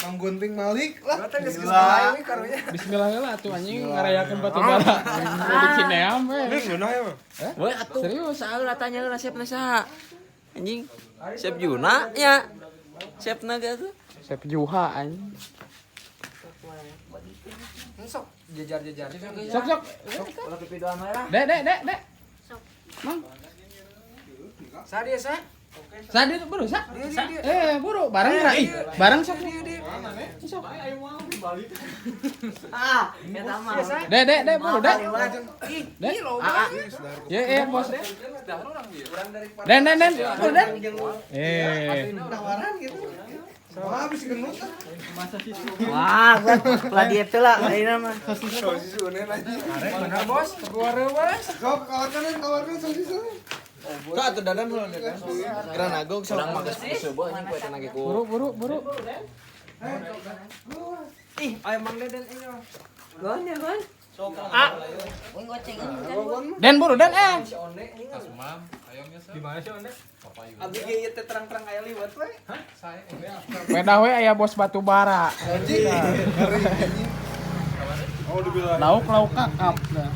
Mang Gunting Malik lah. Gua teh geus geus mulai we karunya. Bismillah lah atuh, anjing, ngarayakeun batu bara. Di Cineam we. Ini ngeunah ya mah. Woi atuh. Serius? Salah tanya lah siapna saha. Anjing. Siap Juna nya. Siapna ge atuh. Sep Juha, anjing. Sok jejar-jejar. Sok sok. Ulah pipiduan wae lah. Dek dek dek dek. Mang, Sa dia sa. sa dieu buru sa. Dia dia dia. Eh, buru bareng ra ih. Bareng sok. Sok. Ah, eta mah. Dek dek dek buru dek. Ih, Dek. ih loba. Ya eh bos. Den den den buru den. Eh. Tawaran gitu. Wah, habis genut ah. Wah, gua ulah diet teh lah ayeuna mah. Sosis unen aja. Bener bos, keluar bos. Sok kawarkan kawarkan sosis. Kok atuh dadan heula kan. Granagog sok. Urang mah geus seubeuh anjing poe teh nage ku. Buru buru buru. Ih, ayo Mang Deden ini. Gon ya, gon. Ah. Den buru den eh. Abdi ge ieu teh terang-terang aya liwat we. Wedah we aya bos batu bara. Anjing. Ngeri anjing. Oh, dibilang. Lauk lauk kakap. Nah.